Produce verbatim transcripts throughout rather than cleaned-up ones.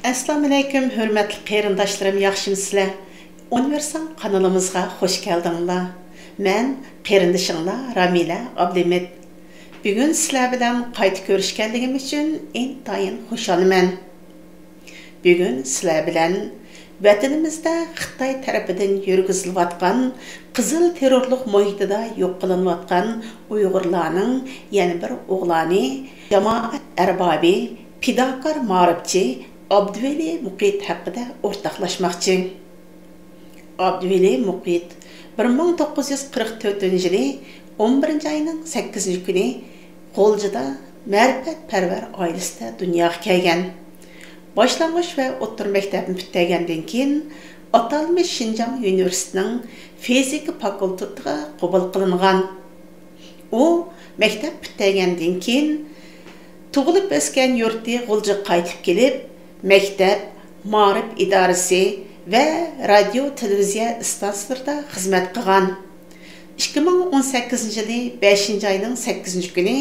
ئەسسالامۇئەلەيكۇم، ھۆرمەتلىك قېرىنداشلىرىم، ياخشىمۇسىلەر؟ ئۇنىۋېرسال قانىلىمىزغا خوش كەلدىڭلار. مەن قېرىندىشىڭلار رامىلە ئابلىمىت. بۈگۈن سىلەر بىلەن قايتا كۆرۈشكەنلىكىم ئۈچۈن ئىنتايىن خۇشالمەن. بۈگۈن سىلەر بىلەن ۋەتىنىمىزدە خىتاي تەرىپىدىن يۈرگۈزۈلۈۋاتقان قىزىل تېررورلۇق مۇھىتىدا يوق قىلىنىۋاتقان ئۇيغۇرلارنىڭ يەنە بىر ئوغلانى، جامائەت ئەربابى، پىداكار مائارىپچى ئابدۇۋەلى مۇقىت ھەققىدە ئورتاقلاشماقچى. ئابدۇۋەلى مۇقىت بىر مىڭ توققۇز يۈز قىرىق تۆتىنچى يىلى ئون بىرىنچى ئاينىڭ سەككىزىنچى كۈنى غۇلجىدا مەرىپەتپەرۋەر ئائىلىسىدە دۇنياغا كەلگەن. باشلانغۇچ ۋە ئوتتۇرا مەكتەپنى پۈتتۈرگەندىن كېيىن، ئاتالمىش شىنجاڭ يۇنىۋېرسىتېتىنىڭ فىزىكا فاكۇلتېتىغا قوبۇل قىلىنغان. ئۇ مەكتەپ پۈتتۈرگەندىن كېيىن، تۇغۇلۇپ ئۆسكەن يۇرتى غۇلجىغا قايتىپ كېلىپ، مەكتەپ، مائارىپ ئىدارىسى ۋە رادىيو، تېلېۋىزىيە ئىستانسىلىرىدا خىزمەت قىلغان. ئىككى مىڭ ئون سەككىزىنچى يىلى بەشىنچى ئاينىڭ سەككىزىنچى كۈنى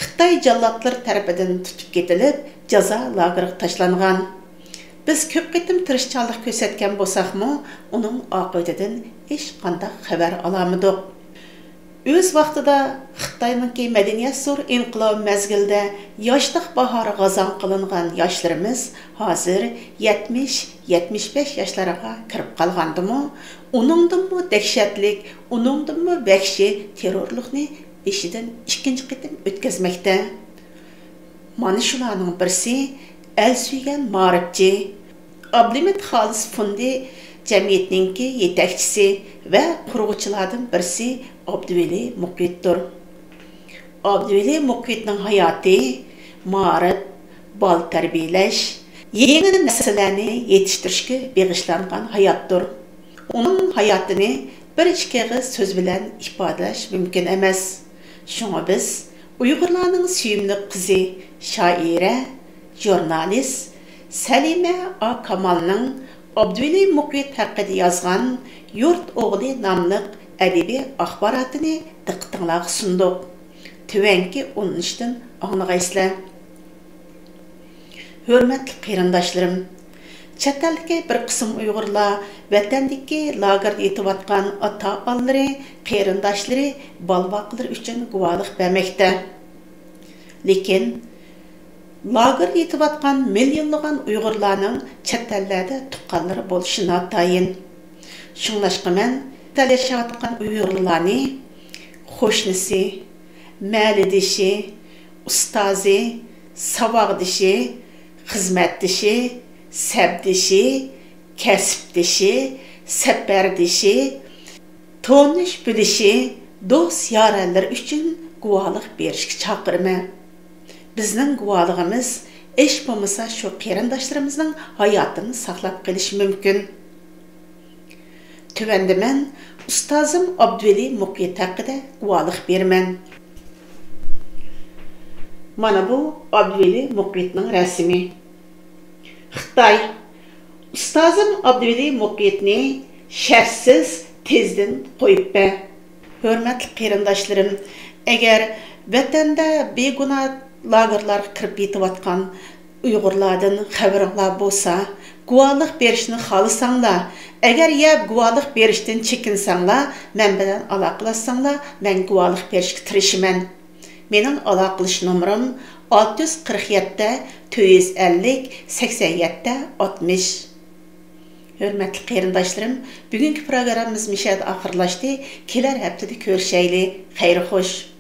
خىتاي جاللاتلىرى تەرىپىدىن تۇتۇپ كېتىلىپ، جازا لاگېرىغا تاشلانغان. بىز كۆپ قېتىم تىرىشچانلىق كۆرسەتكەن بولساقمۇ، ئۇنىڭ ئاقىۋىتىدىن ھېچقانداق خەۋەر ئالالمىدۇق. ئۆز ۋاقتىدا خىتاينىڭكى مەدەنىيەت زور ئىنقىلابى مەزگىلىدە ياشلىق باھارى غازاڭ قىلىنغان ياشلىرىمىز ھازىر يەتمىش، يەتمىش بەش ياشلارغا كىرىپ قالغاندىمۇ، ئۇنىڭدىنمۇ دەھشەتلىك، ئۇنىڭدىنمۇ ۋەھشىي تېررورلۇقنى بېشىدىن ئىككىنچى قېتىم ئۆتكۈزمەكتە. مانا شۇلارنىڭ بىرسى ئەل سۆيگەن مائارىپچى، ئابلىمىت خالىس فوندى جەمئىيىتىنىڭكى يېتەكچىسى ۋە قۇرغۇچىلاردىن بىرسى ئابدۇۋەلى مۇقىتتۇر. ئابدۇۋەلى مۇقىتنىڭ ھاياتى مائارىپ، بالا تەربىيەلەش، يېڭى نەسىللەرنى يېتىشتۈرۈشكە بېغىشلانغان ھاياتتۇر. ئۇنىڭ ھاياتىنى بىر ئىككى ئېغىز سۆز بىلەن ئىپادىلەش مۇمكىن ئەمەس. شۇڭا بىز ئۇيغۇرلارنىڭ سۆيۈملۈك قىزى، شائىرە، ژۇرنالىست سەلىمە ئا كامالنىڭ ئابدۇۋەلى مۇقىت ھەققىدە يازغان يۇرت ئوغلى ناملىق ئەدەبىي ئاخباراتىنى دىققىتىڭلارغا سۇندۇق. تۆۋەنكى ئۇلىنىشتىن ئاڭلىغايسىلەر. ھۆرمەتلىك قېرىنداشلىرىم، چەت ئەلدىكى بىر قىسىم ئۇيغۇرلار ۋەتەندىكى لاگېردا يېتىۋاتقان ئاتا-ئانىلىرى، قېرىنداشلىرى، بالا-باقىلىرى ئۈچۈن گۇۋاھلىق بەرمەكتە. لېكىن، لاگېردا يېتىۋاتقان مىليونلىغان ئۇيغۇرلارنىڭ چەت ئەللەردە تۇغقانلىرى بولۇشى ناتايىن. شۇڭلاشقا مەن چەت ئەلدە ياشاۋاتقان ئۇيغۇرلارنى قوشنىسى، مەھەللىدىشى، ئۇستازى، ساۋاقدىشى، خىزمەتدىشى، سەپدىشى، كەسىپدىشى، سەپەردىشى، تونۇش بىلىشى، دوست يارەنلىرى ئۈچۈن گۇۋاھلىق بېرىشكە چاقىرىمەن. بىزنىڭ گۇۋاھلىقىمىز ھېچ بولمىسا شۇ قېرىنداشلىرىمىزنىڭ ھاياتىنى ساقلاپ قېلىشى مۇمكىن. تۆۋەندە مەن ئۇستازىم ئابدۇۋەلى مۇقىت ھەققىدە گۇۋاھلىق بېرىمەن. مانا بۇ ئابدۇۋەلى مۇقىتنىڭ رەسىمى. خىتاي، ئۇستازىم ئابدۇۋەلى مۇقىتنى شەرتسىز تېزدىن قويۇپ بەر. ھۆرمەتلىك قېرىنداشلىرىم، ئەگەر ۋەتەندە بىگۇناھ لاگېرلارغا كىرىپ يېتىۋاتقان ئۇيغۇرلاردىن خەۋىرىڭلار بولسا، گۇۋاھلىق بېرىشنى خالىساڭلار، ئەگەر يا گۇۋاھلىق بېرىشتىن چېكىنسەڭلار، مەن بىلەن ئالاقىلەشسەڭلار، مەن گۇۋاھلىق بېرىشكە تىرىشىمەن. مېنىڭ ئالاقىلىشىش نومۇرۇم ئالتە يۈز قىرىق يەتتە، تۆت يۈز ئەللىك، سەكسەن يەتتە، ئاتمىش. ھۆرمەتلىك قېرىنداشلىرىم، بۈگۈنكى پروگراممىمىز مۇشۇ يەردە ئاخىرلاشتى. كېلەر ھەپتىدە كۆرۈشەيلى. خەير خوش.